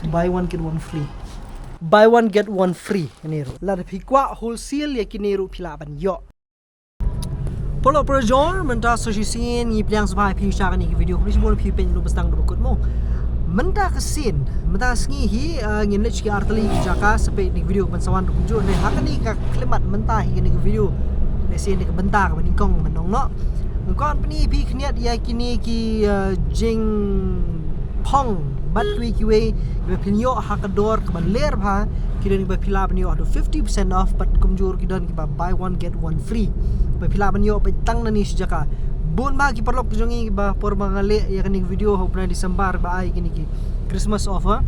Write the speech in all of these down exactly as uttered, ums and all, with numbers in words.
Buy one get one free. Buy one get one free. Kane ruh. Lada phi kwah wholesale ïa kine ruh phi lah ban ïoh. Paralok parajor, mynta sa shisien ngi pdiang sngewbha ïa phi sha kane ka video. Khublei shibun ïa phi peit lut ba sdang ruh ba kut mo. Mynta ka sien, mynta ka sngi hi, eh, ngin leit sha ki artylli ki jaka sa peit ïa kane ka video ban sa wan ruh kumjuh. Hynrei ha kane ka khyllipmat mynta hi kane ka video, lehse kane ka bynta kaba nyngkong ban ong noh. Nga kwah pyni ïa phi khyndiat ïa kine ki, eh, jingphong bad kiwei kiwei kiba phin ïoh ha ka dor kaba ler bha. Ki don kiba phi lah ban ïoh haduh fifty percent off bad kumjuh ki don kiba buy one get one free. Ba phi lah ban ïoh peit tang nangne shi jaka. Bun bha ki paralok ki jong ngi ba por ba nga leh ïa kane ka video ha u bnai December ba ai kine ki Christmas offer.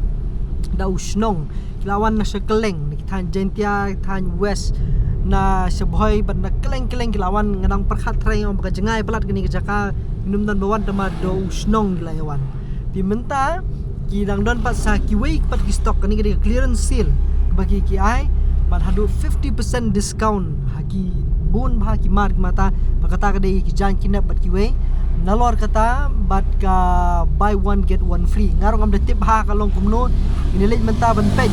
Da u shnong ki la wan na sha kylleng, na ki thaiñ Jaintia, thaiñ West, na sha Bhoi bad na kylleng kylleng ki la wan. Nga dang pyrkhat trai ong ba ka jngai palat kane ka jaka, ngim don ba wan, tangba da u shnong ki la ïa wan. Te mynta ki dang don pat sa kiwei pat ki stock, kane ka dei ka clearance sale ba ki, ki ai bad haduh fifty percent discount ha ki bun bha ki mar ki mata. Bad kata ka dei ki jaiñ kidnap bad kiwei. Nalor kata bad ka buy one get one free. Nga ruh ngam da tip bha ka long kumno. Ngin leit mynta ban peit.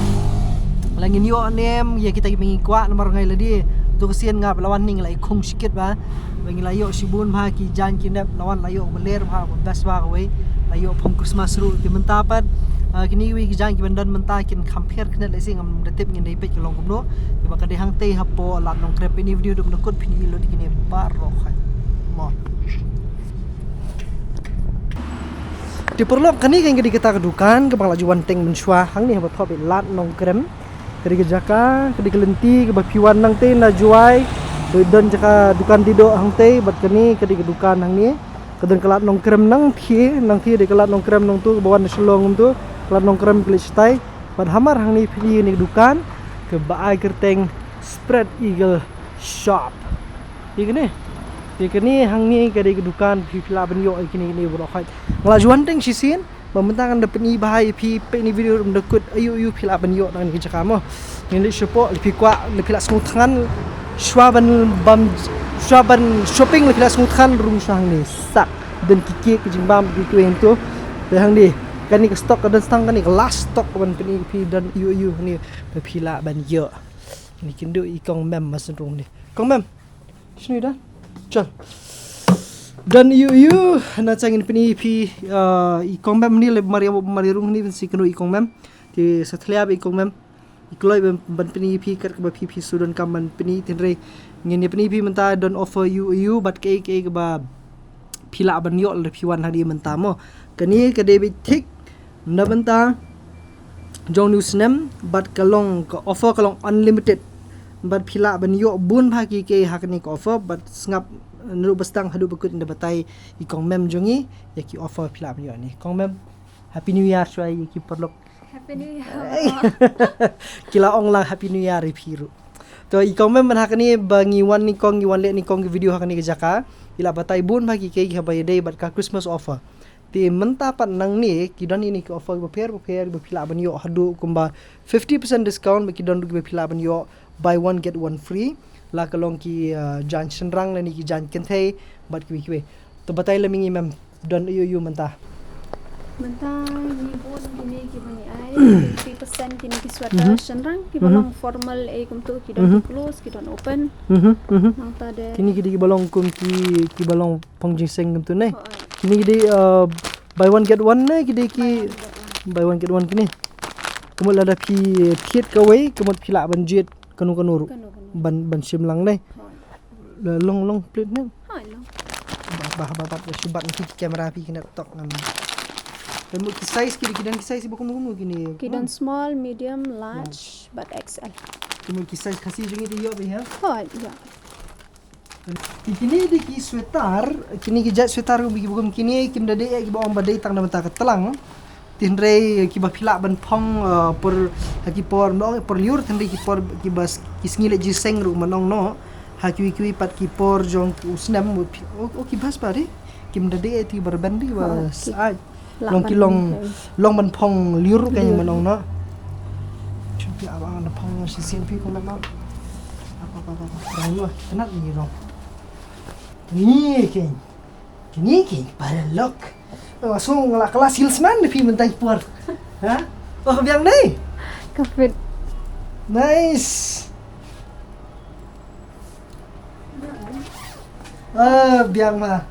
La ngin ïoh ne em ïa kita kiba ngi kwah namar ngai lade. To ka sien nga ba la wan ni nga la i khung shikit ba. Ba ngi la ïoh shibun bha ki jaiñ kidnap, la wan la ïoh ba ler bha, ba best bha kawei. La ïoh phong Christmas ruh. Te mynta pat, ah, kine kiwei ki jaiñ kiban don mynta kin kham pher khyndiat, lehse ngam da tip ngin da ïa peit ka long kumno. Te ba ka dei hangtei hapoh Lad Nongkrem. Peit ïa kane ka video haduh ba kut phin ïohi lut ïa kine baroh khoit. Mo. Te paralok, kane ka dei kata ka dukan kaba nga la ju wan teng mynshuwa hangne haba thop ïa Lad Nongkrem. Ka dei ka jaka, ka dei ka lynti kaba phi wan nangtei na Jowai. Ba don jaka dukan Didoh hangtei, bad kane ka dei ka dukan hangne. Ka don ka Lad Nongkrem nangtei, nangtei dei ka Lad Nongkrem nangtu kaba wan na Shillong kumtu. Ka Lad Nongkrem ka leit shatai. Bad hamar hangne phi ïohi kane ka dukan kaba ai kyrteng Spread Eagle Shop. Ïa kane. Ïa kane hangne ka dei ka dukan phi, phi lah ban ïoh ïa kine kine baroh khoit. Nga la ju wan teng shisien. Ba mynta ngan da pyni bha ïa phi, peit ïa kane ka video haduh ba kut, aïu aïu phi lah ban ïoh na kane ka jaka mo. Ngin leit shapoh, lada phi kwah, lada phi lah sngewthngan, shuwa ban bam, shuwa ban shopping, lada phi lah sngewthngan, rung shuwa hangne. Sak, don ki cake, ki jingbam, ki kuen tu. Te hangne, kane ka stock ka don tang, kane ka last stock ban pyni ïa phi, don aïu aïu hangne ba phi lah ban ïoh. Kine ki duh i Kong Mem, ma sngewthuh ne. Kong Mem. Shini don? Chal. Don aïu aïu, na chang ngin pyni ïa phi, ah, i Kong Mem ni, lada mar ïa, mar ïa rung ni, ban sa kynduh i Kong Mem. Te sa thlia ba i Kong Mem. I kloi ban, ban pyni ïa phi kat kaba phi, phi shu donkam ban pyni, hynrei ngin ïa pyni ïa phi mynta don offer aïu aïu, bad kaei kaei kaba phi lah ban ïoh lada phi wan hangne mynta mo. Kane ka dei beit thik na bynta jong une u snem, bad ka long ka offer ka long unlimited. Bad phi lah ban ïoh bun bha kiei kiei ha kane ka offer, bad sngap naduh ba sdang haduh ba kut, ngin da batai i Kong Mem jong ngi ïa ki offer phi lah ban ïoh ne. Kong Mem, Happy New Year shuwa ïa ki paralok. Happy New Year. Ki la ong lang Happy New Year ïa phi ruh. To i Kong Mem, mynta ha kane ba ngi wan nyngkong, ngi wan leh nyngkong ki video ha kane ka jaka, i la batai bun bha kiei kiei kiba ïadei bad ka Christmas offer. Te mynta pat nangne ki don ïa kine ki offer bapher bapher ba phi lah ban ïoh haduh kumba fifty percent discount, bad ki don ruh kiba phi lah ban ïoh buy one get one free. La ka long ki, uh, jaiñ shynrang lane ki jaiñ kynthei bad kiwei kiwei. To batai lem ïa ngi Mem, don aïu aïu mynta? Mynta ngi bun kine kiba ngi ai fifty percent, kine ki sweater shynrang kiba long formal, eh, kumtu, ki don ki close, ki don open. Mhm, mhm. Nangta de kine ki dei kiba long kum ki, kiba long phong jingseng kumtu ne. Oh, oh. Kine ki dei, uh, buy one get one ne, ki dei ki buy one get one kine. Kumut lada phi thied kawei, kumut phi lah ban jied kano kano ruh. Kano kano. Ban, ban shim lang ne. Hooid. Long, long plit ne. Hooid, long. Bah, bah, bah, bah, shu bat ngi ki camera phi kine tok ngam. Te mut ki size ki, ki don ki size ba kumno kumno kine. Ki don small, medium, large, bad X L. Te mut ki size Khasi jong ngi te ïoh bha ïa. Hooid, ïoh. Ki, kine dei ki sweater, kine ki jait sweater ki, ki, ki, kine kim da dei, eh, kiba ong ba dei tang na bynta ka tlang. Te hynrei kiba phi lah ban phong, eh, por, ha ki por, ong por lyiur, te hynrei ki por kiba s-, ki sngi leit jingïaseng ruh, man ong noh. Ha kiwei kiwei pat ki por jong u snem, oh, oh, ki bas ba dei. Kim da dei, eh, te ba rben dei ba. Oh, ki. Sa ai. Long ki long, long ban phong lyiur ka, man ong noh. Chun phi ap ban phong shisien phi Kong Mem. Ap, ap, ap, ap. Long noh, kynat ni long. Ni keiñ. Ni keiñ paralok. Oh, so nga la ka la salesman phi mynta i por. Ha? Oh, biang ne? Ka fit. Nice. Ah, biang ma.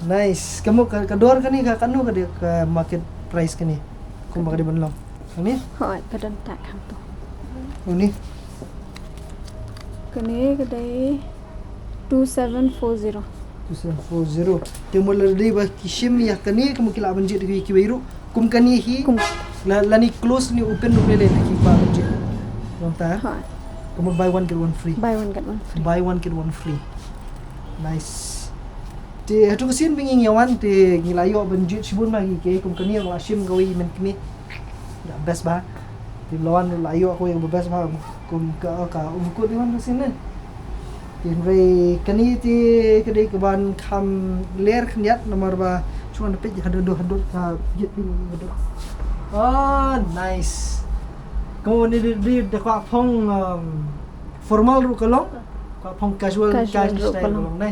Nice. Ka mut ka, ka dor kane ka, kano ka dei ka market price kane? Kumba ka dei ban long. Kane? Hooid, ka don tag hangto. Kane? Kane ka dei two seven four zero. Two seven four zero. Te mut lada dei ba ki shim ïa kane, ka mut ki lah ban jied ïa kiwei ruh kum kane hi. Kum. La, lane close ne open ruh lei lei ki kwah ban jied. Long ta? Hooid. Ka mut buy one get one free. Buy one get one free. Buy one get one free. Nice. Te hato ka sien ba ngi ïa wan te ngi la ïoh ban jied shibun ma ki, ki kum kane la shim kawei mynta kine. Ïa best ba. Te la wan la ïoh kawei ba best ba kum ka, ka um kut ïa wan ka sien ne. Te hynrei kane te ka dei kaban kham ler khyndiat namar ba shu wan peit haduh haduh ka jied peit haduh. Oh, nice. Ka mut ne dei, dei, dei kwah phong, um, formal ruh ka long. Kwah phong casual, casual casual ruh style ka long. Ka long ne.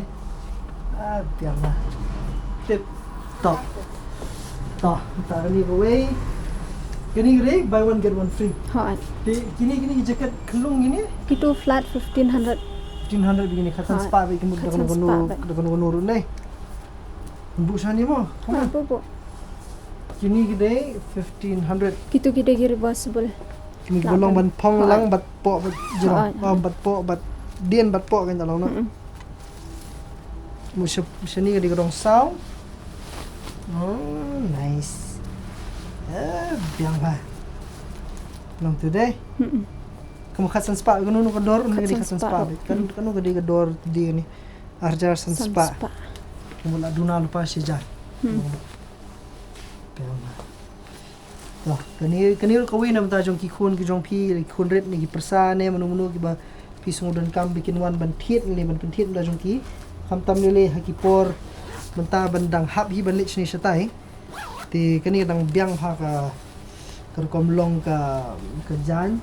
Ah, biang ma. Tip top. To, ta kane kawei. Kane kawei, buy one get one free. Hooid. Te kine, kine ki jacket khyllung kine? Kito flat fifteen hundred. Fifteen hundred bad kine khatsan spah bad ki mut da kano kano, da kano kano ruh ne. Buh shane mo. Hooid, buh, buh. Kine ki dei fifteen hundred. Kito ki dei ki reversible. Kine ki ba long ban phong lang bad poh bad jrong. Hooid. Oh, bad poh bad dien bad poh kan da long no. Mm-mm. Mo sha, shane ka dei ka dong saw. Oh, nice. Eh, biang ba. Long tu dei. Mm-mm. Ka mut khatsan spah, kano kano ka dor, kano ka dei khatsan spah. Khatsan spah. Kan, kano ka dei ka dor dei kane. Ar hajar san spah. San spah. Ka mut la duna lypa shi hajar. Hmm. Biang ba. To, kane, kane ruh kawei na bynta jong ki khun ki jong phi, ki khun rit ne ki pyrsa ne mano mano kiba phi sngew donkam ba kin wan ban thied ne ban pynthied na bynta jong ki. Khamtam lei lei ha ki por mynta ban dang hap hi ban leit shane shatai. Te kane ka dang biang ha ka, ka rukom long ka, ka jaiñ.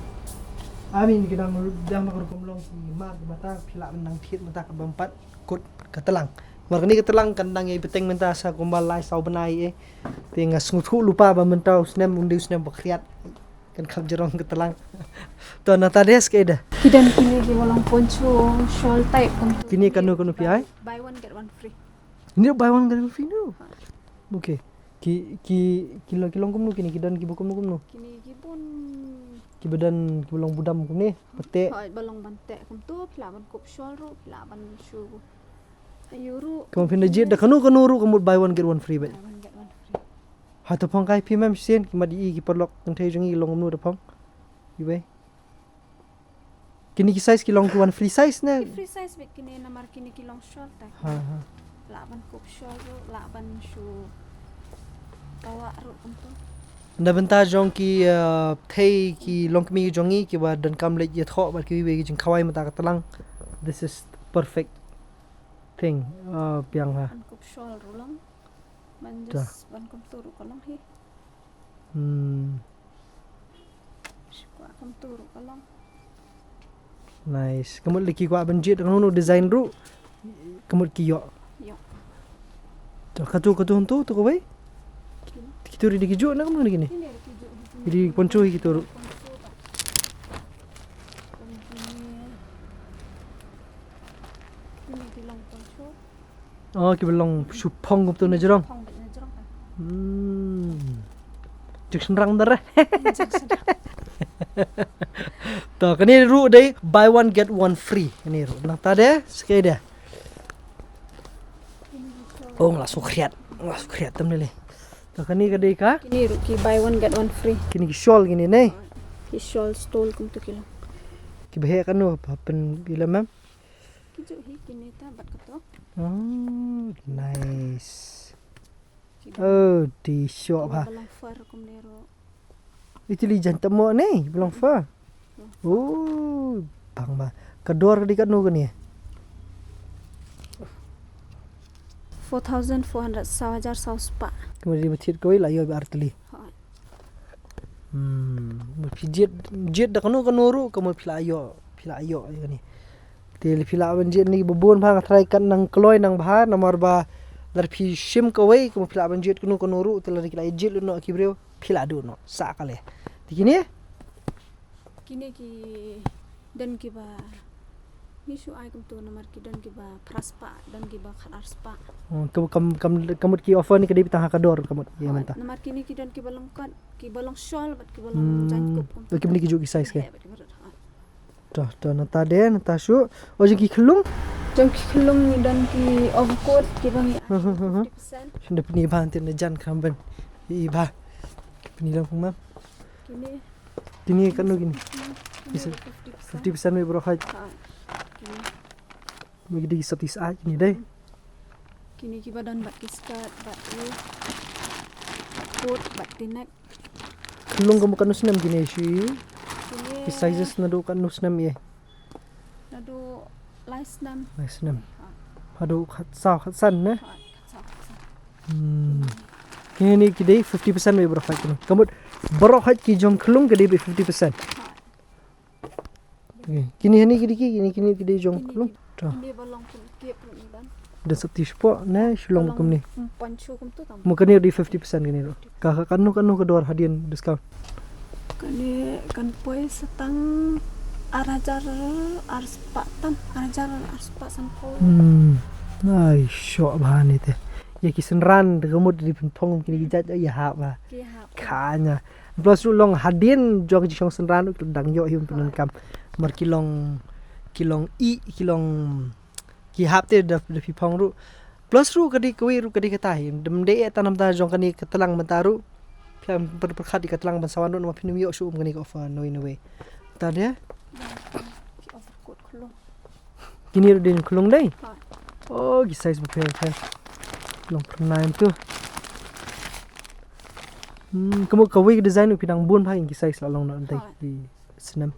I mean ka dang biang ha ka rukom long ki mar ki mata phi lah ban dang thied mynta ka bym pat kut ka tlang. Mar kane ka tlang kan dang ïai bteng mynta sa kumba lai saw bnai eh. Te nga sngewthuh lypa ba mynta u snem un dei u snem ba khriat. Kan kham jrong ka tlang. To nangta de skei de. Ki don kine kiba long poncho shawl type kumto. Kine kano kano phi ai? Buy one get one free. Kine buy one get one free no. Okay. Ki, ki, ki long, ki long kumno kine, ki don kiba kumno kumno. Kine ki bun. Kiba don, kiba long budam kumne, pynthik. Hooid, ba long ban thik kumto, phi lah ban kup shawl ruh, phi lah ban shu. Ayu ruh. Kumba phin da jied da kano kano ruh ka mut buy one get one free bad. Buy one get one free. Hato phong kai phi mem shisien ki mat i ki paralok kynthei jong ngi long kumno da phong. Iwei. Kine ki size ki long ki one free size ne? Ki free size bad kine namar kine ki long shawl type. Ha ha. Lah ban kup shawl ruh, lah ban shu pawa ruh kumto. Na bynta jong ki, uh, thei ki longkmie jong ngi kiba donkam leit ïathoh bad kiwei ki jingkhawai mynta ka tlang. This is perfect thing. Uh, biang ha. Ban kup shawl ruh long. Ban just ban kumto ruh ka long hi. Hmm. Shi kwah kumto ruh ka long. Nice. Ka mut lei ki kwah ban jied kano kano design ruh. Ka mut ki ïoh. Ïoh. To kato kato hangto to kawei. Kito ri dei ki juh na ka mut kine. Kine ri ki juh. Ri poncho hi kito ruh. Poncho ta. Kine ki long poncho. Oh, kiba long shu phong kumto na jrong. Phong bad na jrong ka. Hmm. Jingshynrang da re. Jingshynrang. To, kane ruh dei buy one get one free. Kane ruh. Nangta de, skei de. Oh, nga la sngewkhriat. Nga la sngewkhriat tam ne le. To, kane ka dei ka? Kine ruh ki buy one get one free. Kine ki shawl kine ne. Ki shawl stole kumto ki long. Kiba heh kano ba pyn ila mem. Ki juh hi kine ta bad kato. Oh, nice. Ki Oh, dei shoh bha. Ba long fur kumne ruh. Iti li jan tamo ne, ba long fur. Oh, bang ba. Ka dor ka dei katno kane? Four thousand four hundred, saw hajar saw spah. Kumne dei ba thied kawei la ïoh ba artylli. Hooid. Hmm, phi jied, jied da kano kano ruh, ka mut phi la ïoh, phi la ïoh ïa kane. Te phi lah ban jied ni ba bun bha, nga tharai kan nang kloi nang bha, namar ba lada phi shim kawei, ka mut phi lah ban jied kano kano ruh, te lada ki la jied lut noh ki briew. phi la duh noh sa kali. Te kine? Kine ki don kiba ngi shu ai kumtu namar ki don kiba phra spah, don kiba khatar spah. Hmm, ka, kam, kam, ka mut ki offer ni ka dei tang ha ka dor ka mut ïa mynta. Namar kine ki don kiba long kot, kiba long shawl bad kiba long jaiñkup kumtu. Ki mut ki juh ki size ke. Eh, bad kiba rut, ha. To, to, nangta de, nangta shu. O, jong ki khyllung? Jong ki khyllung ngi don ki overcoat kiba ngi ai fifty percent. Shu da pyni ba hangtei na jan kram ban. I ba. Pyni lang pung mam. Kine. Kine katno kine? Kine fifty percent. Fifty percent wei baroh khoit. Ha. Kine. Mo ki dei ki sopti sah kine dei. Kine kiba don bad ki skirt bad ki coat bad ki neck. Khyllung ka mut katno snem kine shi? Kine. Ki sizes naduh katno snem ïa? Naduh lai snem. Lai snem. Ha. Haduh khatsaw khatsan ne? Ha, khatsaw khatsan. Hmm. Kine ki dei fifty percent wei baroh khoit kine. Ka mut baroh khoit ki jong khyllung ka dei fifty percent. Ha. Okay. Kine hani ki dei ki, kine, kine ki dei jong khyllung. To. Kine ba long pun kep pun iban. Da sopti spah ne, shu long kumne. Hmm, poncho kumtu tam. Mo kane dei fifty percent kane ruh. Ka, ka, katno, katno ka dor hadien discount? Kane kan poi sa tang ar hajar ar spah tam, ar hajar ar spah sanphew. Hmm. Ai, shoh bha ni te. Ïa ki synran te ka mut dei pynphong kine ki jait ïa hap ba. Ki hap. Khana. Plus ruh long hadien jong ki shong synran ruh ki dang ïoh hi pyndonkam. Mar ki long, ki long i, ki long ki hap te da, da phi phong ruh. Plus ruh ka dei kawei ruh ka dei kata hi. Ym dei eh tang namar jong kane ka tlang mynta ruh. Phi ïa pyrkhat ïa ka tlang ban sa wan ruh namar phin ym ïoh shuh um kane ka offer, no way, no way. Ta de? Ki overcoat khlung. Kine ruh dei khlung dei? Ha. Oh, ki size ba pher pher. Long pyrnai tu. Hmm, ka mut kawei ka design ruh phi dang bun bha ïa ki size la long noh dei. Ha. Ki snem.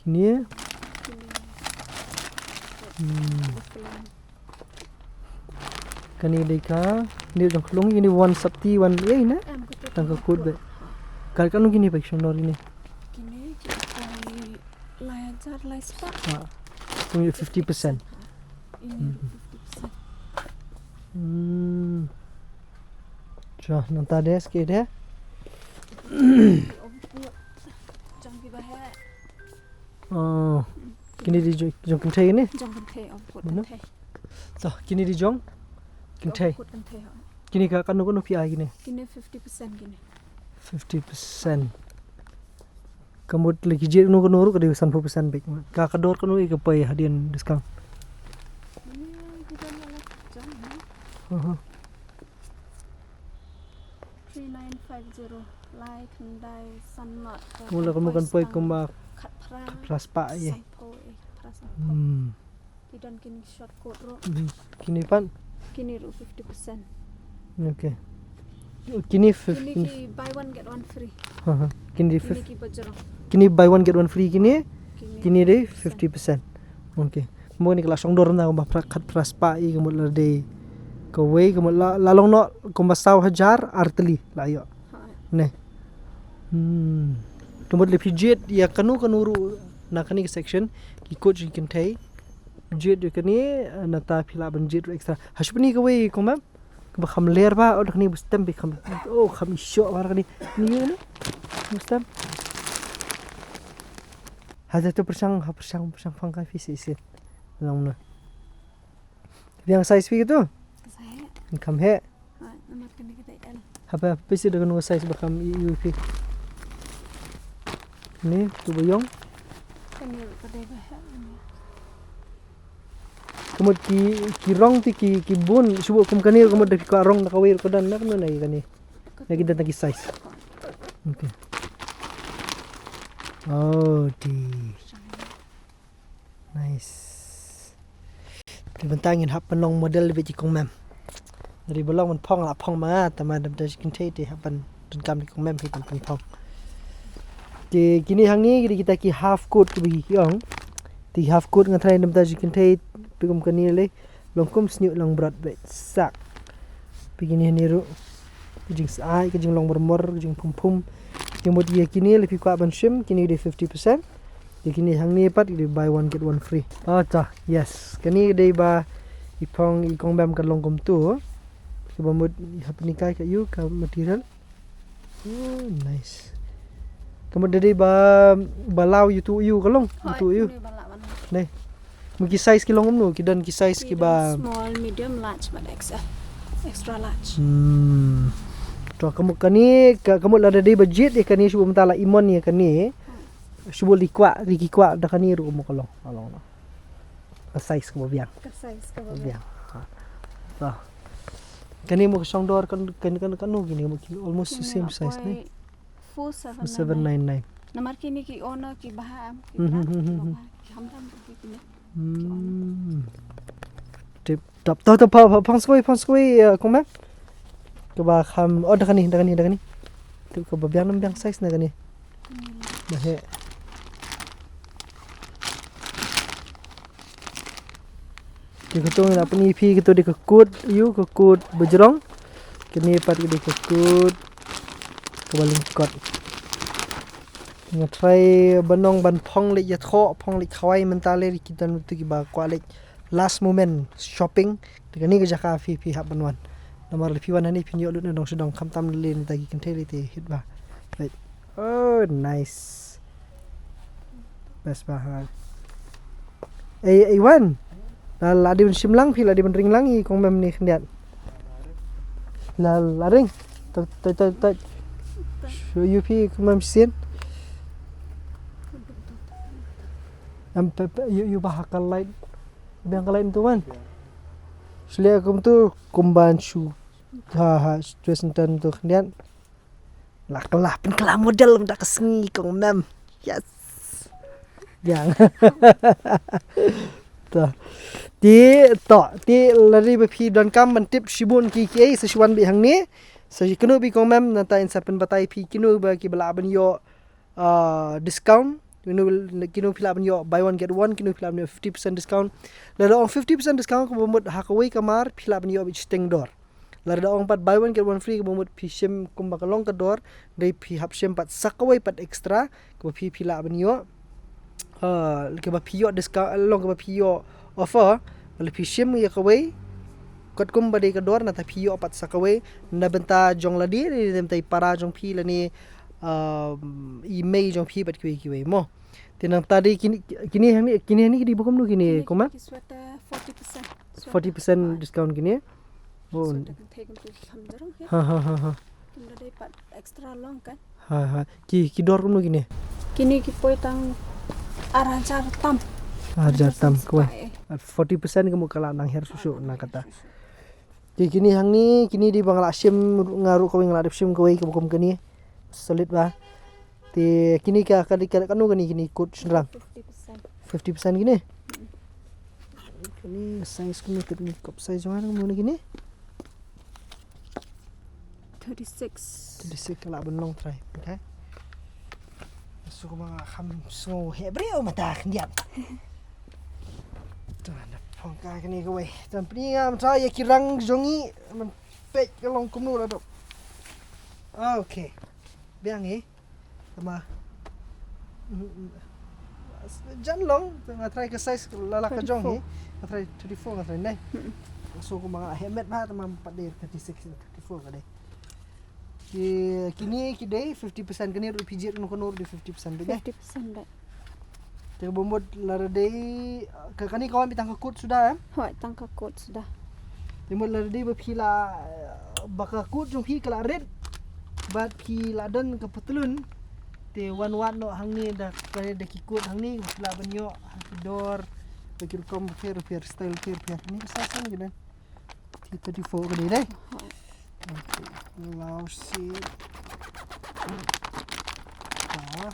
Kine. Hmm. Kane dei ka, kine jong khlung, kine wan sopti wan ei ne? Em, ka tang ka kut be. Ka, katno kine ba ki shong dor kine? Kine ki lai hajar lai spah. Ha. Kine fifty percent. Ha. Ini fifty percent. Hmm. Cha, nangta de, sikit de. Jong ki ba heh. Oh, kine dei jong, jong kynthei ne? Jong kynthei, overcoat kynthei. To, kine dei jong kynthei. Overcoat kynthei, ha. Kine ka, kano, kano phi ai kine? Kine fifty percent kine. Fifty percent. Ka mut lei ki jied kano kano ruh ka dei sanphew percent beit. Ka, ka dor kano ka poi hadien discount? Kine ki don la jong, ha. Aha. Three nine five zero. Lai khyndai san nod. Kumno, kumno kan poi kumba khatphra, khatphra spah ïa. Sanphew, eh, khatphra sanphew. Hmm. Ki don kine short coat ruh. Hmm. Kine pat? Kine ruh fifty percent. Okay. Kine fif-, kine kine ki buy one get one free. Ha, ha. Kine fif-, kine ki bajrong. Kine buy one get one free kine. Kine dei fifty percent. Okay. Mo ni ka la shong dor na kumba phra-, khatphra spah ïa ka mut la dei kawei ka mut la, la long noh kumba saw hajar ar tylli la ïoh. Ha. Ne. Hmm. Ka mut lei phi jied ïa kano kano ruh na kane ka section ki coat jong ki kynthei. Jied ïa kane, eh, nangta phi lah ban jied ruh extra. Ha shu pyni kawei kong mam. Kaba kham ler ba, oh, da kane ba stem ba kham, oh, kham i shoh ba da kane. Ni ïa ne? Ba stem. Ha da tu pyrshang, ha pyrshang, pyrshang pang kai phi shisha. Long na. Biang size phi tu? Size. Kham heh. Ha, namar kane ka dei L. Haba phi shu da kano size ba kham i, i phi. Ni tu ba ïong. Kane ka dei ba heh ni. Ka mut ki, ki rong te ki, ki bun, shu kum kane ka mut da ki ka rong na kawei ka don na kano na kane. Na ki don na ki size. Okay. Oh, di. Nice. Te mynta ngin hap ban long model beit ïa i kong mem. Hynrei ba long ban phong la phong ma nga, tangba da dei shi kynthei te hap ban donkam ïa i kong mem hi ban pynphong. Te kine hangne ki dei kita ki half coat kiba ki ong. Te half coat nga tharai da dei shi kynthei te kum kane lei long kum snieh long brot beit sak. Phi kine hangne ruh. Ka jingsai, ka jinglong marmar, ka jingphum phum. Te mut ïa kine lei phi kwah ban shim, kine dei fifty percent. Ïa kine hangne pat dei buy one get one free. Ah, ta, yes. Kane dei ba i phong i kong mem ka long kumtu. Kaba mut i hap ni kai ka ïu ka material. Oh, nice. Ka mut da dei ba, ba law ïa utu u ïew ka long, hooid, utu u ïew. Kine ba lah ban. Dei. Mo ki size ki long kumno, ki don ki size ki ba. Ki don small, medium, large bad X L. Extra large. Hmm. To ka mut kane, ka, ka mut lada dei ba jied ïa kane shu bun mynta la imon ïa kane. Shu bun li kwah, li ki kwah da kane ruh mo ka long. Ka long. Ka size kaba biang. Ka size kaba biang. Biang. Ha. To. Kane mo ka shong dor kan, kan, kan, kano kine mo ki almost the same size ne. Four seven nine nine. Four seven nine nine. Namar kine ki owner ki bha, ki bha, ki bha, ki hamdam ki kine. Hmm. Tip top. To, to, pa, pa, phong skoi, phong skoi, eh, kong mem. Kaba kham, oh, da kane, da kane, da kane. Tip kaba biang, nam biang size na kane. Hmm. Ba he. Te kato nga la pyni ïa phi, kato dei ka kut ïew, ka kut bajrong. Kane pat ka dei ka kut kaba lyngkot. Nga try ban ong ban phong leit ïathoh, phong leit khawai mynta lei ki don tu kiba kwah leit last moment shopping. Te kane ka jaka phi, phi hap ban wan. Namar lei phi wan hangne phin ïoh lut na dong sha dong, khamtam lei mynta ki kynthei lei te hit ba. Right. Oh, nice. Best ba ha. Ei, ei wan. La, la dei ban shim lang phi, la dei ban ring lang ïa i kong mem ne khyndiat. La, la ring. Tot, tot, tot, tot. Shu ïa phi kong mem shisien. Em, pe, pe, ïa, ïa ba ha ka light. Biang ka light tu wan. Shu leh kumtu kumban shu. Ha, ha, shu twist ntan tu khyndiat. La kylla, pynkylla model mynta ka sngi kong mem. Yes. Biang. To. Te, to, te lada ba phi donkam ban tip shibun ki kiei, sa shu wan beit hangne. Sa shu kynnoh beit kong mem, nangta in sa pynbatai phi kino ba kiba lah ban ïoh, ah, discount. Kino, kino phi lah ban ïoh buy one get one, kino phi lah ban ïoh fifty percent discount. Lada ong fifty percent discount kaba mut ha kawei ka mar phi lah ban ïoh beit shiteng dor. Lada ong pat buy one get one free kaba mut phi shim kumba ka long ka dor, dei phi hap shim pat sa kawei pat extra, kaba phi, phi lah ban ïoh. Ah, kaba phi ïoh discount, long kaba phi ïoh offer, lada phi shim ïa kawei, katkum ba dei ka dor, nangta phi ïoh pat sa kawei, na bynta jong lade, na bynta i para jong phi lane, ah, i mei jong phi bad kiwei kiwei mo. Te nangta dei kine, kine hangne, kine hangne ki dei ba kumno kine, kine, kong mem? Ki sweater forty percent. Sweater. Forty percent, ah, discount kine. Oh. Sweater kan thei kan tu kham jarang he. Ha, ha, ha, ha. Kim da dei pat extra long kan. Ha, ha. Ki, ki dor kumno kine? Kine ki poi tang ar hajar tam. Ar hajar tam, ar hajar tam kawei. Ar forty percent ka mut ka la nang her shuh shuh na kata. Ki kine hangne, kine dei ba nga la shim, nga ruh kawei nga la dep shim kawei kaba kum kane. Solid ba. Te kine ka, ka, ka, kano kane kine kot shynrang? Fifty percent. Fifty percent kine? Kine size kine, kine cup size jong nga kane kine? Thirty-six. Thirty-six ka lah ban long trai. Okay. So kumba nga kham sngew heh briew mynta khyndiat. To, na phong ka kane kawei. To, pyni nga mynta ïa ki rang jong ngi, man peit ka long kumno la dok. Okay. Biang hi. Tama. Jan long, nga try ka size la la ka jong hi. Thirty-four. Nga try thirty-four, nga try nai. Mm-mm. So kumba nga heh met ba tama pat dei thirty-six, thirty-four ka dei. Ki, kine ki dei fifty percent, kane ruh phi jied kano kano ruh dei fifty percent beit ne? Fifty percent beit. Te ba mut lada dei, ka, kane ka wan beit tang ka kot suda em? Hooid, tang ka kot suda. Te mut lada dei ba phi la, ba ka kot jong phi ka la rit, bad phi la don ka patlun, te wan wad noh hangne da, kane da ki kot hangne, ba phi lah ban ïoh ha ki dor, ba ki rukom bapher bapher, style bapher bapher. Kine ka size kane ka don. T thirty-four ka dei dei. Okay. Allow seat. Ah.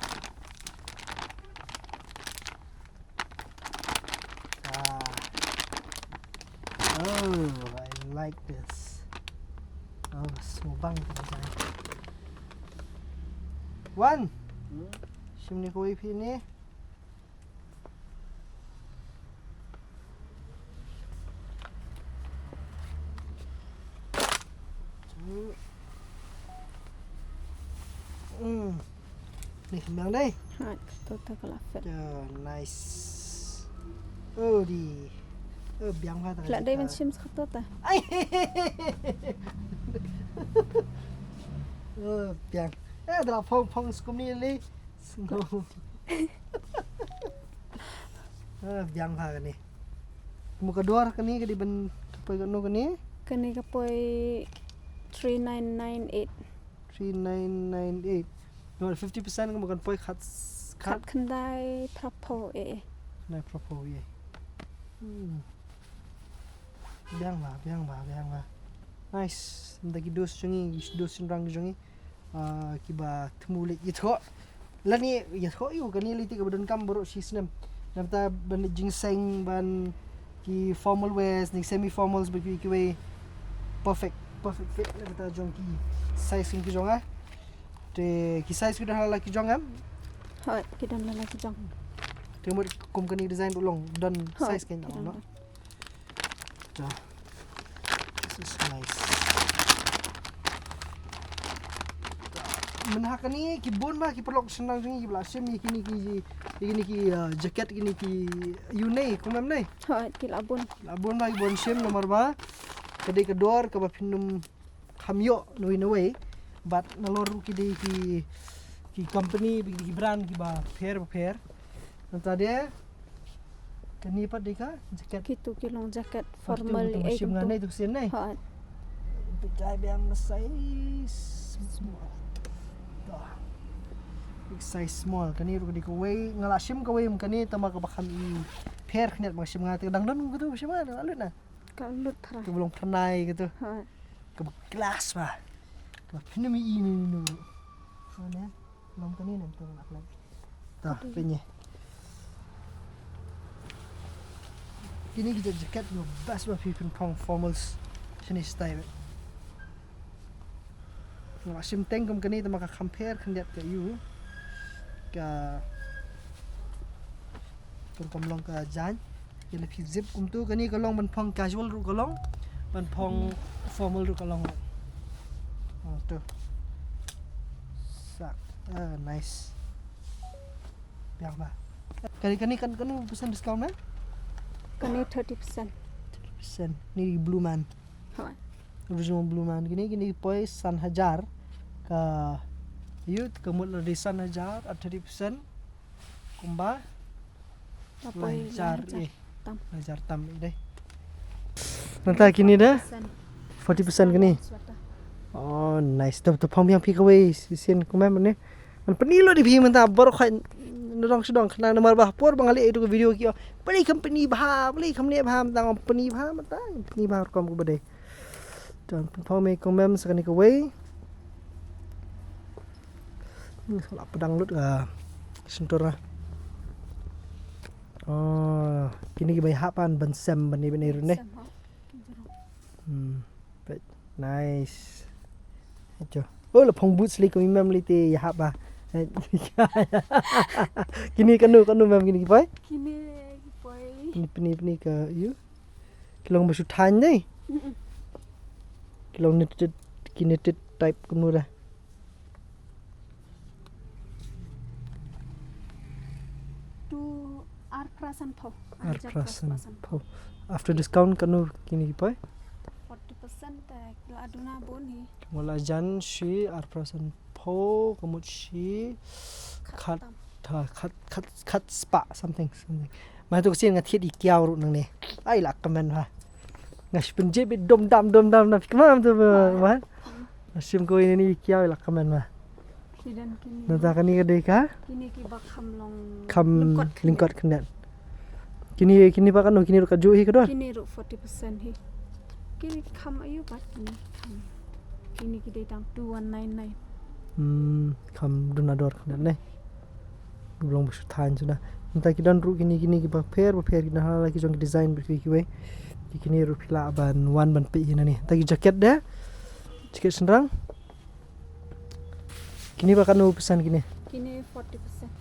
Ah. Oh, I like this. Oh, so bang ka design. One. Hmm? Shim ne kawei phi ne. Hmm. Ni kembang dai. Ha, tu tu kalau fit. Ya, nice. Oh, di. Oh, biang ha ta. Lah dai ban shim satu ta. Ai. Eh, biang. Eh, da la phong phong skum ni li. Sngewbha. Eh, biang ha kane. Mo ka dor kane ka dei ban ka poi kano kane? Kane ka poi three nine nine eight. Three nine nine eight. No, fifty percent ka mo kan poi khat khat. Khat khyndai phra phew eh. Khyndai phra phew eh. Hmm. Biang ba, biang ba, biang ba. Nice. Nda ki dos jong ngi, dos shynrang jong ngi. Ah, kiba thmu leit ïathoh. Lane ïathoh ïa kane lei te kaba donkam baroh shi snem. Namar ta ban leit jingseng ban ki formal wears, ne semi formals ba ki kiwei. Perfect, perfect fit na kata jong ki size ki jong ah. Te ki size ki don hala ki jong em. Hooid, ki don hala ki jong. Te mut kum kane design u long don size ki don. This is nice. Mynha kane ki bun ba ki paralok shynrang jong ngi ki ba la shim ïa kine ki, ïa kine ki, uh, jacket kine ki, ïa une kumne. Hooid, ki la bun. La bun ba ki bun shim namar ba ka dei ka dor kaba phin ym kham ïoh nawei nawei. Bad nalor ruh ki dei ki, ki company, ki brand kiba pher ba pher. Nangta de kane pat dei ka jacket. Kitu ki long jacket formal. Shim nga nei tu sien nei. Hooid. Pynjah biang size small. Big size small. Kane ruh ka dei kawei, nga la shim kawei kane tang ba kaba kham i pher khyndiat ba shim nga te dang don kitu shim nga la lut na. Ka lut tharai. Kaba long pyrnai kitu. Hooid. Kaba glass ba. Kaba phin ym i ni ni. Kane long kane ne tu nak lagi. Ta kane. Kine ki jacket ba best ba phi pynphong formals. Shane style. Nga shim teng kum kane tang ba ka kham pher khyndiat ka ïa u. Ka kum long ka jaiñ. Ïa la phi zip kumtu kane ka long ban phong casual ruh ka long. Ban phong formal ruh ka long. Oh, tu. Sak. Ah, nice. Biang ba. Kane, kane kan, kano percent discount na? Kane thirty percent. Thirty percent. Ni blue man. Hooid. Original blue man. Kine, kine poi san hajar. Ka ïa ka mut la dei san hajar at thirty percent. Kumba? Ka poi lai hajar, lai hajar eh. Tam. Lai hajar tam eh dei. Nangta kine da? Forty percent kine. Sweater. Oh, nice. Tu, tu phong biang phi kawei shisien kumne. Ngan pyni lut ïa phi mynta baroh khoit na dong sha dong khnang namar ba por ba nga leh ïa tu ka video ki ong balei kam pyni bha, balei kam leh bha mynta, nga pyni bha mynta, pyni bha rukom kaba dei. Te ngan phong mei kumne sa kane kawei. Hmm, la pdeng lut ka shyntur na. Oh, kine kiba ïahap ban sem ban ïa ban ïa ruh ne. Sem, ha. Hmm. Peit. Nice. Ajo. Oh, la phong boots lei kum i mem lei te ïahap ba. Kine kano, kano mem kine ki poi? Kine ki poi. Kine, kine, kine ka ïa u. Ki long ba shu thaiñ dei. Mm-mm. Ki long knitted, ki knitted type kumno da. Tu ar phra san phew. Ar phra san phew. After discount kano kine ki poi? Forty percent te ki la duna bun hi. Mo la jan shi ar phra san phew ka mut shi khat, ha, khat, khat, khat spah something, something. Ma tu ka sien nga thied i kiaw ruh nangne. Ai la kmen ha. Nga shu pynjep i dum dam dum dam na phi kmam tu ba. Nga shim ko ine i kiaw i la kmen ma. Nangta kane ka dei ka? Kine kiba kham long, kham lyngkot khyndiat. Kine, kine ba kano, kine ruh ka juh hi ka dor? Kine ruh forty percent hi. Kine kham ayu pat kine kham. Kine ki dei tang two one nine nine. Hmm, kham duna dor khyndiat ne. Long ba shu thaiñ suda. Nangta ki don ruh kine, kine kiba pher ba pher, ki don hala ki jong ki design ba ki kiwei. Ki kine ruh phi lah ban wan ban peit hi nangne. Nangta ki jacket de. Jacket shynrang. Kine ba kano percent kine? Kine forty percent.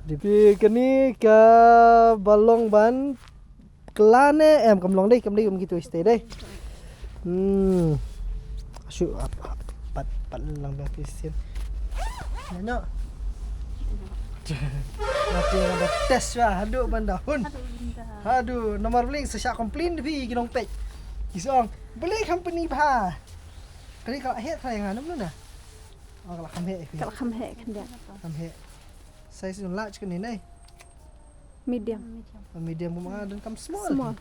Kine kaba long ban kylla ne em, kam long dei, kam dei, kam kitu stay dei. Hmm. Shu ap, ap, pat, pat lang ba ki sien. Nyo. Mati nga ba test ba, haduh ban da hun. Haduh ban da. Haduh, namar bling sa sha complain phi ki nongpeit. Ki sa ong, beli company bha. Kali ka het kali nga nam na. Ka la kham heh phi. Ka la kham heh khyndiat. Kham heh. Size large kane ne? Medium. Medium. Medium, kumba don kam small. Small.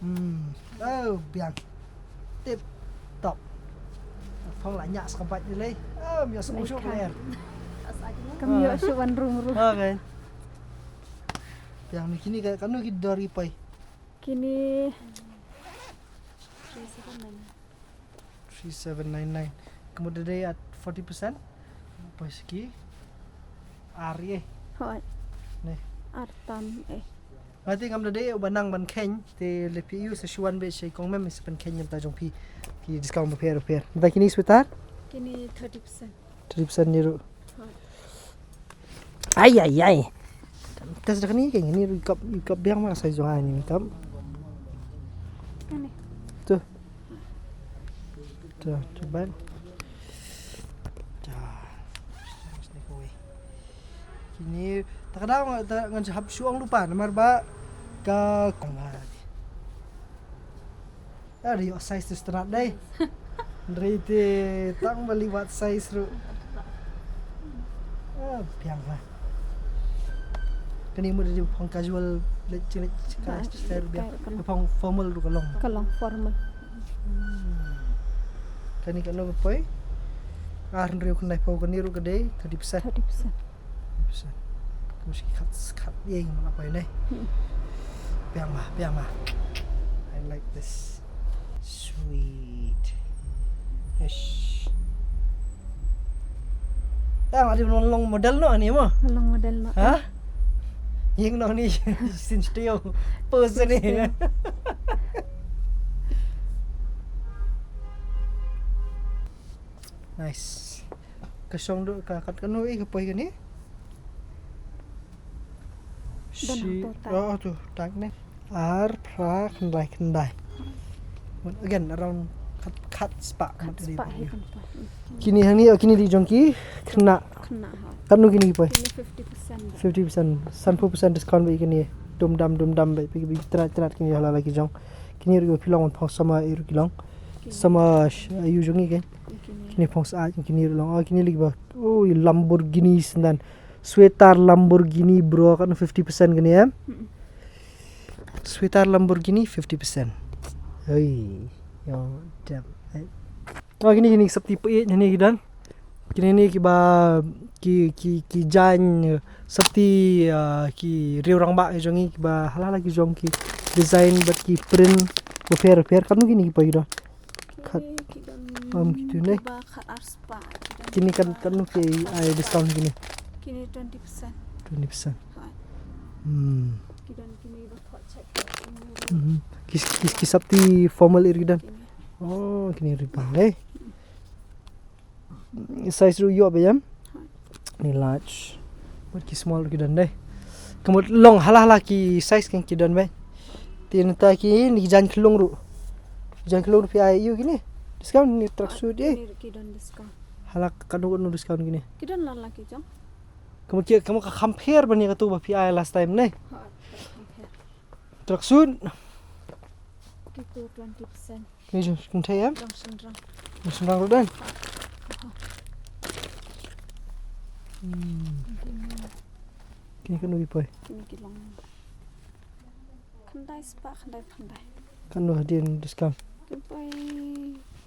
Hmm. Oh, biang. Tip top. Phong la nya ska bait ni lei. Oh, mia suk suk ler. Kam ïoh shu wan rum rum. Okay. Biang ni kini ka kanu ki dor ki poi. Kini three seven nine nine. Ka mut da dei at forty percent. Poi ski. Ar ye. Hoi. Ne. Ar tam eh. Nga te ngam da dei uba nang ban kheiñ te le phi ïoh sa shuan be shi kong mem sa ban kheiñ mynta jong phi. Ki discount ba pher ba pher. Mynta kini sweater? Kini thirty percent. Thirty percent ni ruh. Ai ai ai. Test dah ni kan ni ruh kap kap biang ma size jong ai ni kap. Kane. Tu. Tu tu ban. Tu. Kini tak ada ngan hap shuang lupa namar ba ka kong. Ada ïoh size tu strat dei. Hynrei te tang ba liwat size ruh. Ah, biang lah. Kane mut da phong casual leit jingit ka style biang. Phong formal ruh ka long. Ka long formal. Kane kano ka poi? Ar hynriew khyndai phew kane ruh ka dei thirty percent. Thirty percent. Bisa. Khushi khat khat ye ngi ma poi ne. Biang ma, biang ma. I like this. Sweet. Eish. Tang adi long model no ni mo. Long model no. Ha? Ïeng no ni sin studio. Pose ni. Nice. Ka shong du ka kat kano i ka poi kane? Shi. Oh tu tak ne. Ar phra khyndai khyndai. Again around khat khat spah. Khat spah hi kan poi. Kini hangne oh kini di jong ki khynnah. Khynnah ha. Kano kini ki poi? Kini fifty percent. Fifty percent. Sanphew percent discount ba kini. Dum dam dum dam ba kini trat trat kini hala la ki jong. Kini ruh phi long phong sama i ruh ki long. Sama sh- ayu jong i ke. Kini phong sa kini ruh long. Oh kini lagi ba. Oh Lamborghini sendan. Sweater Lamborghini bro kan fifty percent kini ya. Sweater Lamborghini fifty percent. Hei. Yo dam. Oh kini kini safety peit ni ki don. Kini ni kiba ki ki ki jan safety ki riewrangbah ki jong ki ba hala la ki jong ki design bad ki print ba pher pher kan kini ki poi don. Khat. Ki don um kitu ne. Kiba khat ar spah. Kini kan kan ki ai discount kini. Kini twenty percent. Twenty percent. Hmm. Ki don kini ba thot check. Mhm. Ki ki ki safety formal ir ki don. Oh kini ribang eh. Size ruh ïoh ba ïam. Ni large. Bad ki small ki don dei. Ka mut long hala hala ki size kan ki don ba. Te nta ki ni jan khlung ruh. Jan khlung ruh phi ai ïoh kini. Discount ni tracksuit eh. Kini ki don discount. Hala ka don discount kini. Ki don la la ki jong. Ka mut ki ka mut ka compare ba ni ka tu ba phi ai last time ne. Ha, compare. Tracksuit. Kitu twenty percent. Ni jong kynthei em? Jong shynrang. Jong shynrang ruh don. Hmm. Kini kano ki poi? Kini ki long. Khyndai spah khyndai phew khyndai. Kano hadien discount? Ki poi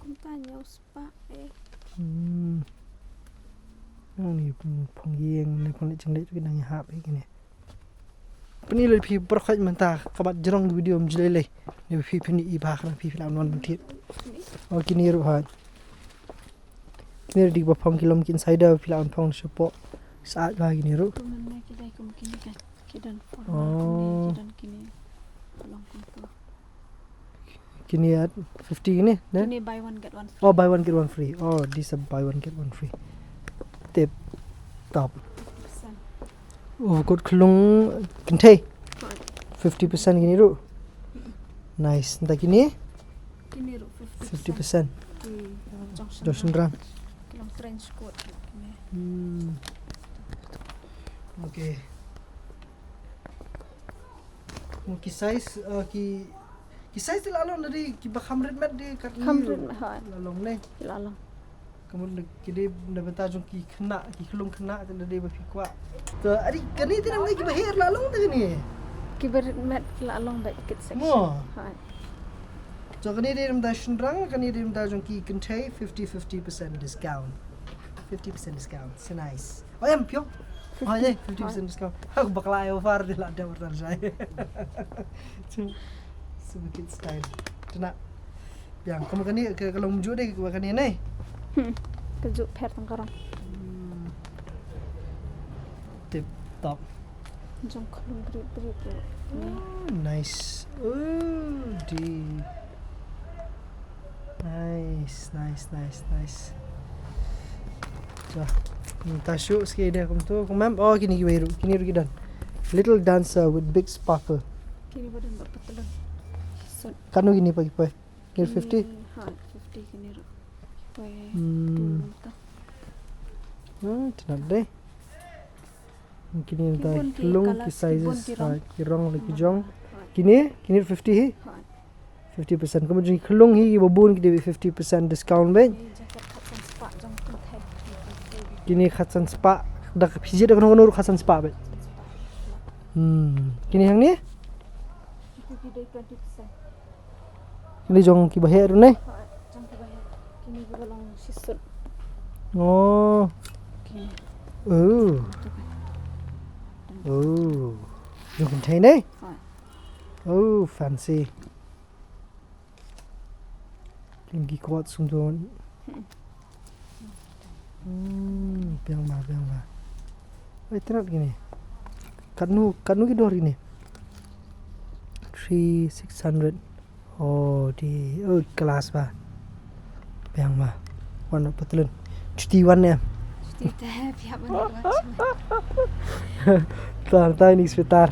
kumta hynñiew spah eh. Hmm. Nang ni phong ïing ni phong leit jingleit ki nang ïahap eh kini. Pyni lei phi baroh khoit mynta ka bat jrong video ym jlei lei. Ni phi pyni i ba ka phi phi la wan ban thied. Oh kini ruh ha. Kini ruh di ba phong ki lom ki insider phi la wan phong shapoh. Saat ba kini ruh. Ki don formal kini, ki don kini. Long kumto. Kini at fifty kini ne? Kini buy one get one free. Oh buy one get one free. Oh this a buy one get one free. Tip top. Oh kot khlung kynthei. Fifty percent kini ruh. Nice. Nta kini? Kini ruh fifty percent. Fifty percent. Ki, uh, jong shynrang. Ki long trench coat kini. Hmm. Okay. Mo ki size uh, ki Ki size te la long na dei kiba kham rit met dei kat ni. Kham rit met, hooid. La long ne. Ki la long. Ka mut na ki dei na bynta jong ki khynnah, ki khyllung khynnah te na dei ba phi kwah. Te adi kane te na dei kiba heh la long te kane. Kiba rit met ki la long ba kit section. Mo. Hooid. So kane dei na bynta shynrang, kane dei na bynta jong ki kynthei, fifty fifty percent discount. Fifty percent discount. So nice. Oh, em pio. Oh, ye, fifty percent discount. Hak bakla ai offer de la da offer jai. Super kid style. Tuna. Yang kamu kani ke kalau muju deh kamu kani ni. Hmm. Kejuk per tengkarang. Hmm. Tip top. Jong khlung brit brit ya. Hmm, nice. Oh, di. Nice, nice, nice, nice. Wah, minta shoot sikit dia kum tu. Kum mem, oh kini kiwei ru, kini ru kidan. Little dancer with big sparkle. Kini badan ba patlon. Sut. Kanu kini pagi poi. Kini fifty. Ha, fifty kini ru. Poi. Hmm. Hmm, tenat deh. Kini nta ki khlung, ki sizes, ki rong la ki jong. Kini, kini fifty hi. Fifty percent. Kumba jong ki khlung hi ba bun ki dei fifty percent discount beit. Kini khatsan spah da ka pijit da kano kano khatsan spah beit. Hmm. Kini hangne? Kini jong kiba heh ruh ne? Jong kiba heh. Kini kiba long shisut. Oh. Kini. Oh. Oh. Jong kynthei ne? Oh, fancy. Kini ki kot sum don. Hmm, biang ba, biang ba. Oi, tenat kini. Katnu, katnu ki dor kini. Three, six hundred. Oh, di, oh, kelas ba. Biang ba. Wan patlun. Cuti wan ya. Cuti te, pihak mana. Tar, tar ini sebentar.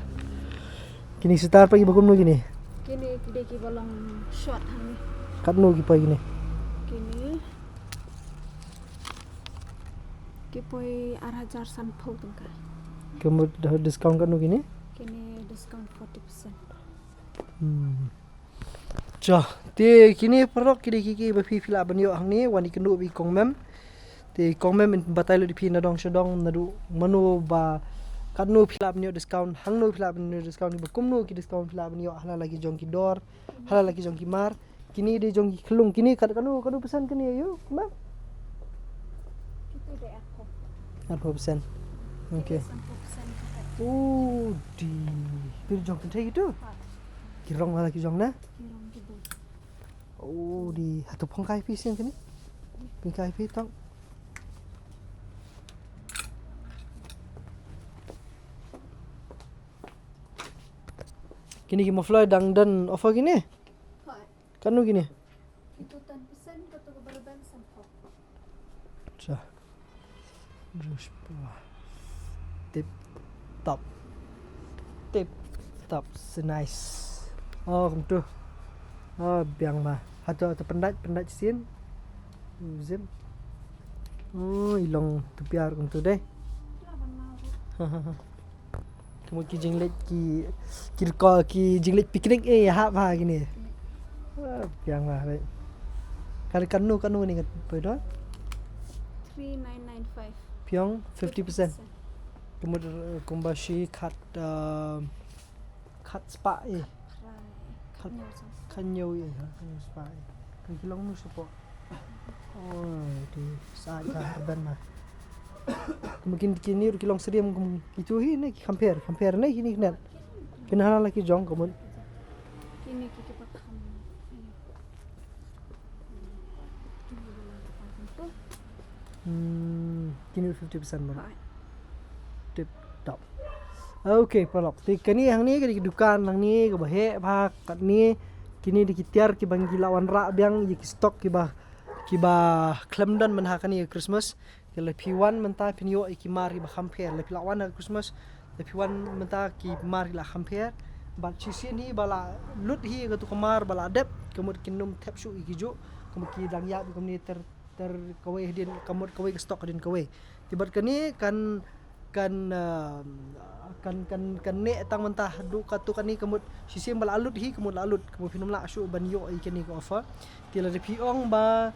Kini setar pagi ba kumno kini? Kini dei kiba long short hangne. Katno ki poi kini? Kini ki poi ar hajar sanphew tyngka. Ka mut discount katno kini? Kini discount forty percent. Hmm. Cha, te kini paralok ki dei ki ki ba phi phi lah ban ïoh hangne, wan ïakynduh bad i kong Mem. Te kong Mem in batai lut ïa phi na dong sha dong naduh mano ba katno phi lah ban ïoh discount, hangno phi lah ban ïoh discount, ba kumno ki discount phi lah ban ïoh ha la ki jong ki dor, ha la ki jong ki mar. Kini dei jong ki khlung, kini kat kano kano percent kini ïa u, Mem? Kita dei arphew. Arphew percent. Okay. Kita arphew percent kita. Oh, di. Phi jong kynthei tu? Ha. Ki rong la ki jong na? Ki rong ki bun. Oh, di. Hato phong kai phi sien kini? Phong kai phi tong. Kini ki muffler dang don offer kini? Hooid. Katno kini? Itu ten percent, katu ka baraban sanphew. Sa. Tip top. Tip top. So nice. Oh, kumtu. Oh, biang ba. Hato, hato pyndait, pyndait sien. Zim. Oh, i long tu piar kumtu dei. Kumut ki jingleit ki, ki rkor ki jingleit picnic eh, hap ha kini. Ah, biang ba, beit. Kan, katno, katno kini kat poi dor? Three nine nine five. Phi ong fifty percent. Kumut, eh, kumba shi khat, eh, khat spah eh. Khat, khat hynñiew eh, ha, khat hynñiew spah eh. Kan ki long nu support. Oh, di sa ka ban ma. Mungkin kini ruh ki long syriem kum kitu hi ne ki compare, compare ne kini knet. Kini hala la ki jong kumut. Kini ki ki pakham. Hmm, kini fifty percent ba. Tip top. Okay, paralok. Te kani hangne kani ki dukan hangne kaba heh bha katne. Kini dei ki tiar kiba ngi la wanrah biang ïa ki stock kiba kiba khlem don mynha kane ka Christmas. Te lada phi wan mynta phin ïoh ïa ki mar kiba kham pher. Lada phi la wan ha Christmas, lada phi wan mynta ki mar ki la kham pher. Bad shisien hi ba la lut hi katu ka mar ba la dep, ka mut kin ym thep shuh ïa ki juh, ka mut ki dang ïap ïa kumne ter ter kawei hadien, ka mut kawei ka stock hadien kawei. Te bad kane kan kan, ah, kan, kan, kan neh tang mynta haduh katto katne, ka mut shisien ba la lut hi, ka mut la lut, ka mut phin ym lah shuh ban ïoh ïa kane ka offer. Te lada phi ong ba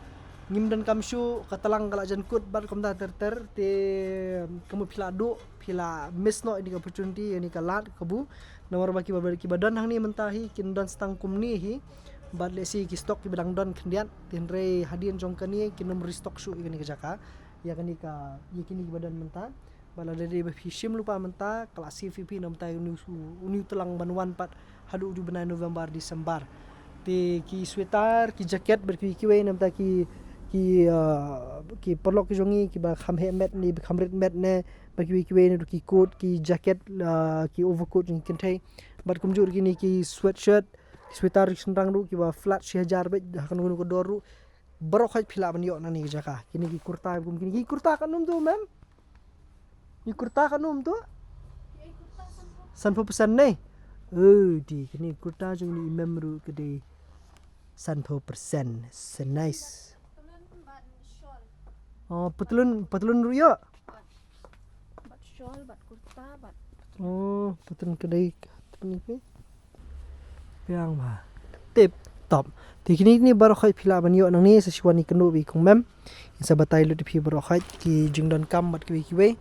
ngim donkam shuh, ka tlang ka la jan kut bad kumta ter ter, te ka mut phi la duh, phi la miss noh ïa kane ka opportunity, ïa kane ka lad kabu. Namar ba kiba, kiba don hangne mynta hi kin don tang kumne hi. Bad lehse ki stock kiba dang don khyndiat, te hynrei hadien jong kane kin ym restock shuh ïa kane ka jaka, ïa kane ka, ïa kine kiba don mynta. Bad lada dei ba phi shim lypa mynta, ka la save ïa phi na bynta une u, une u tlang ban wan pat haduh u bnai November, December. Te ki sweater, ki jacket bad kiwei kiwei, na bynta ki, ki, ah, ki paralok ki jong ngi kiba kham heh met ne, ba kham rit met ne, bad kiwei kiwei, naduh ki coat, ki jacket, ah, ki overcoat jong ki kynthei. Bad kumjuh ruh kine ki sweatshirt, ki sweater shynrang ruh kiba flat shi hajar beit, ha kano kano ka dor ruh. Baroh khoit phi lah ban ïoh nangne ka jaka. Kine ki kurta, kum kine ki kurta katno to, ma'am? Ki kurta katno to? Sanphew percent ne? Oh, dei, kine ki kurta jong ine i ma'am ruh ka dei sanphew percent. So nice. Oh, patlun, patlun ruh ïoh? Bad shawl, bad kurta, bad. Oh, patlun ka dei, patlun ka dei. Biang ba. Tip top. Te kine, kine baroh khoit phi lah ban ïoh nangne, sa shu wan ïakynduh bad i kong ma'am. In sa batai lut ïa phi baroh khoit ki jingdonkam bad kiwei kiwei.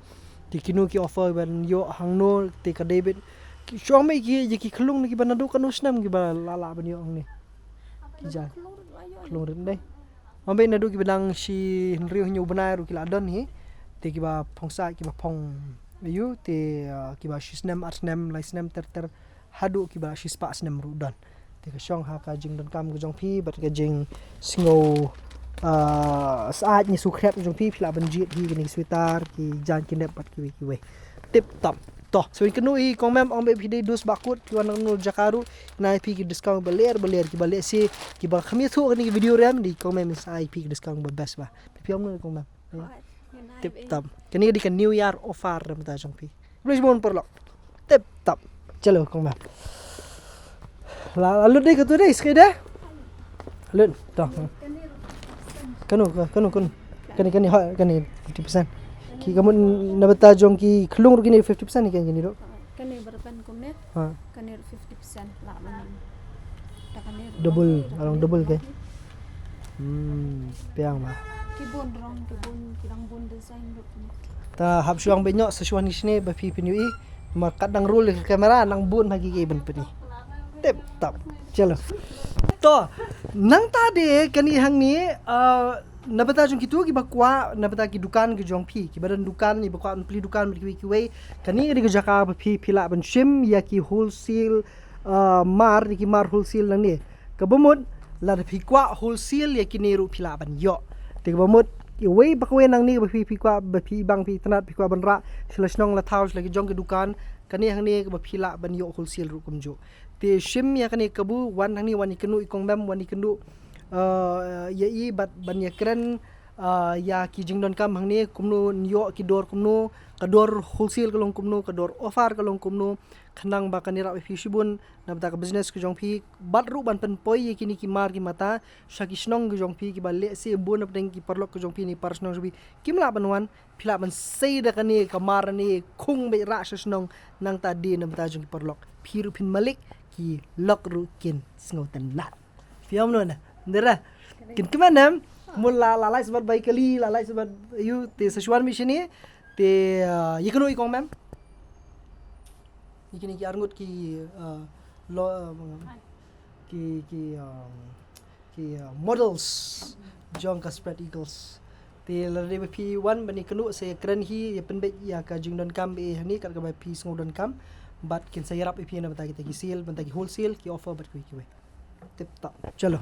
Te kino ki offer ban ïoh hangno, te ka dei beit. Ki shong mei ki, ïa ki khyllung ne kiba naduh kano snem kiba lah lah ban ïoh hangne. Ki ja. Khyllung rit dei. Ym beit naduh kiba dang shi hynriew hynñiew bnai ruh ki la don hi. Te kiba phong said, kiba phong aiu, te, ah, kiba shi snem, ar snem, lai snem ter ter, haduh kiba shi spah snem ruh don. Te ka shong ha ka jingdonkam ka jong phi bad ka jingsngew, ah, said ne sngewkhreh ka jong phi, phi lah ban jied hi kine ki sweater, ki jaiñ ki nep bad kiwei kiwei. Tip top. To, sa ïakynduh ïa i kong ma'am, ym beit phi dei dus ba kut, phi wan na kano jaka ruh, nai phi ki discount ba ler ba ler, kiba lehse kiba kham ïathuh kane ka video ruh, dei i kong ma'am in sa ai phi ki discount ba best ba. Phi ong kumno kong ma'am? Tip top. Kane ka dei ka New Year offer na bynta jong phi. Khublei shibun paralok. Tip top. Chalo kong ma'am. La, la lut dei katu dei, skei dei. Lut, to. Kano, ka-, kano, kano. Kane, kane, ha, kane fifty percent. Ki ka mut na bynta jong ki khyllung ruh kine fifty percent ne kane ruh. Kane ba dei ban kumne. Ha. Kane ruh fifty percent lah mynnin. Ta kane ruh. Double, along double ke. Hmm, biang ba. Ki bun rong, ki bun, ki dang bun design ruh. Ta hap shu wan beit noh, sa shu wan shane ba phi phin ïohi. Ma kat dang roll ka camera nang bun ha ki ki ban pyni. Tip top. Chalo. To, nangta de kane hangne, ah, na bynta jong kito kiba kwah, na bynta ki dukan ki jong phi, kiba don dukan, kiba kwah ban plie dukan bad kiwei kiwei. Kane ka dei ka jaka ba phi, phi lah ban shim ïa ki wholesale, ah, mar, ïa ki mar wholesale nangne. Kaba mut lada phi kwah wholesale ïa kine ruh phi lah ban ïoh. Te kaba mut iwei pa kawei nangne ba phi, phi kwah, ba phi bang phi itynnad, phi kwah ban rah sha la shnong la thaw, sha la ki jong ki dukan, kane hangne kaba phi lah ban ïoh wholesale ruh kumjuh. Te shim ïa kane kabu, wan hangne, wan ïakynduh i kong ma'am, wan ïakynduh, ah, ïa i bad ban ïakren, ah, ïa ki jingdonkam hangne, kumno ïoh ki dor kumno, ka dor wholesale ka long kumno, ka dor offer ka long kumno, khnang ba kan ïarap ïa phi shibun na bynta ka business ka jong phi, bad ruh ban pynpoi ïa kine ki mar ki mata sha ki shnong ki jong phi, kiba lehse bun na pdeng ki paralok ki jong phi ne para shnong jong phi kim lah ban wan, phi lah ban sei da kane ka mar ne khung beit rah sha shnong, nangta de na bynta jong ki paralok, phi ruh phin malik, ki lok ruh kin sngewtynnad. Phi ong kumno na? Ndera. Kin kmen em? Mut la, la lait sbat bai kali, la lait sbat ïu, te sa shu wan beit shane, te, ah, ïakynduh i kong ma'am. Ïa kine ki arngut ki, ah, lo, ah, ki, ki, ah, ki, ah, models jong ka Spread Eagles. Te lada dei ba phi wan ban ïakynduh, sa ïakren hi, ïa pynbeit ïa ka jingdonkam ba i hangne kat kaba phi sngewdonkam. Bad kin sa ïarap ïa phi na bynta kita ki sale, bynta ki wholesale, ki offer bad kiwei kiwei. Tip top. Chalo.